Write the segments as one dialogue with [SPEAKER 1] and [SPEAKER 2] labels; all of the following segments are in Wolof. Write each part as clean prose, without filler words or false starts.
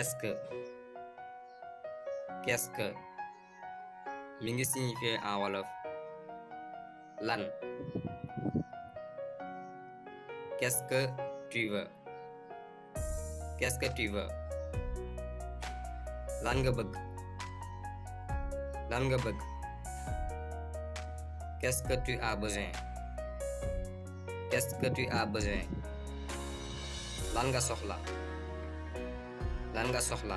[SPEAKER 1] Qu'est-ce que qu'est-ce que mi ngi signifier en wolof lan. Qu'est-ce que tu veux? Qu'est-ce que tu veux? Lan nga bëgg. Lan nga bëgg. Qu'est-ce que tu as besoin? Qu'est-ce que tu as besoin? Lan nga soxla. Lan nga soxla.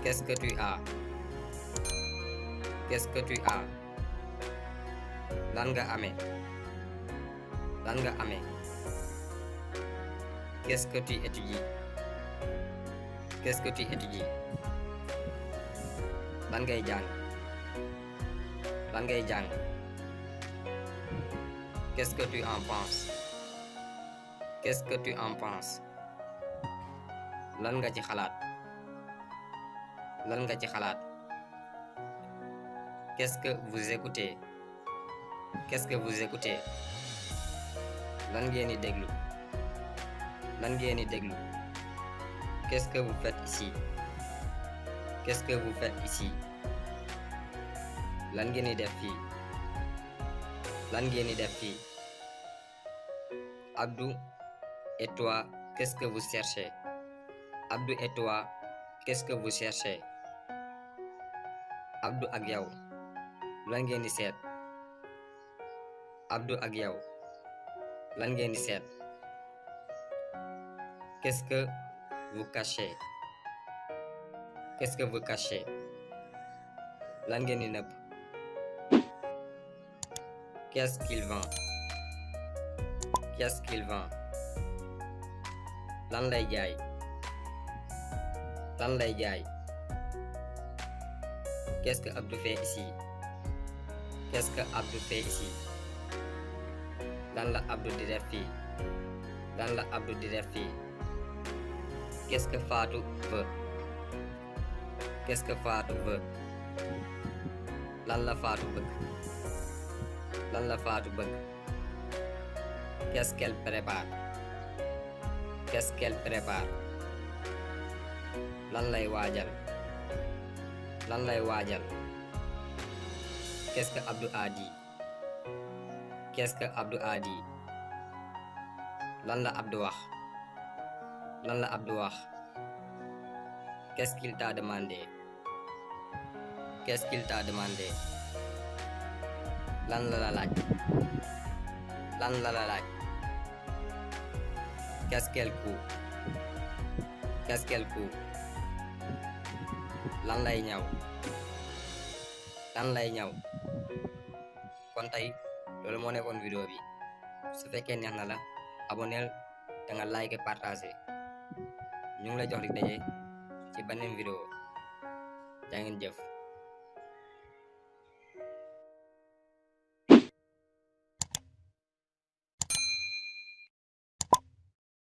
[SPEAKER 1] Qu'est-ce que tu as? Qu'est-ce que tu as? Lan nga amee. Lan nga amee. Qu'est-ce que tu étudies? Qu'est-ce que tu étudies? Lan ngay jàng. Lan ngay jàng. Qu'est-ce que tu en penses? Qu'est-ce que tu en penses? Lan nga ci xalaat. Lan nga ci xalaat. Qu'est-ce que vous écoutez? Qu'est-ce que vous écoutez? Lan ngeen di déglu. Lan ngeen di déglu. Qu'est-ce que vous faites ici? Qu'est-ce que vous faites ici? Lan ngeen di def fii. Lan ngeen di def fii. Abdou et toi, qu'est-ce que vous cherchez? Abdou et toi, qu'est-ce que vous cherchez? Abdou ak yow lan ngeen di seet. Abdou ak yow lan ngeen di seet. Qu'est-ce que vous cachez? Qu'est-ce que vous cachez? Lan ngeen di nëbb. Qu'est-ce qu'il vend? Qu'est-ce qu'il vend? Lan lay jaay. Lan lay jaay. Qu'est-ce que Abdou fait ici? Qu'est-ce que Abdou fait ici? Lan la Abdou di def fii. Lan la Abdou di def fii. Qu'est-ce que Fatou veut? Qu'est-ce que Fatou veut? Lan la Fatou bëgg. Lan la Fatou bëgg. Qu'est-ce qu'elle prépare? Qu'est-ce qu'elle prépare? Lan lay waajal. Lan lay waajal. Qu'est-ce que Abdou a dit? Qu'est-ce que Abdou a dit? Lan la Abdou wax. Lan la Abdou wax. Qu'est-ce qu'il t'a demandé? Qu'est-ce qu'il t'a demandé? Lan la la laaj. Lan la la laaj. Qu'est-ce qu'elle coud? Qu'est-ce qu'elle coud? Lan lay ñaw. Lan lay ñaw. Kon tey loolu moo nekkoon vidéo bi su fekkee neex na la abonneel te nga like et partager. ñu ngi lay jox di daje ci beneen vidéo jaa ngeen jëf.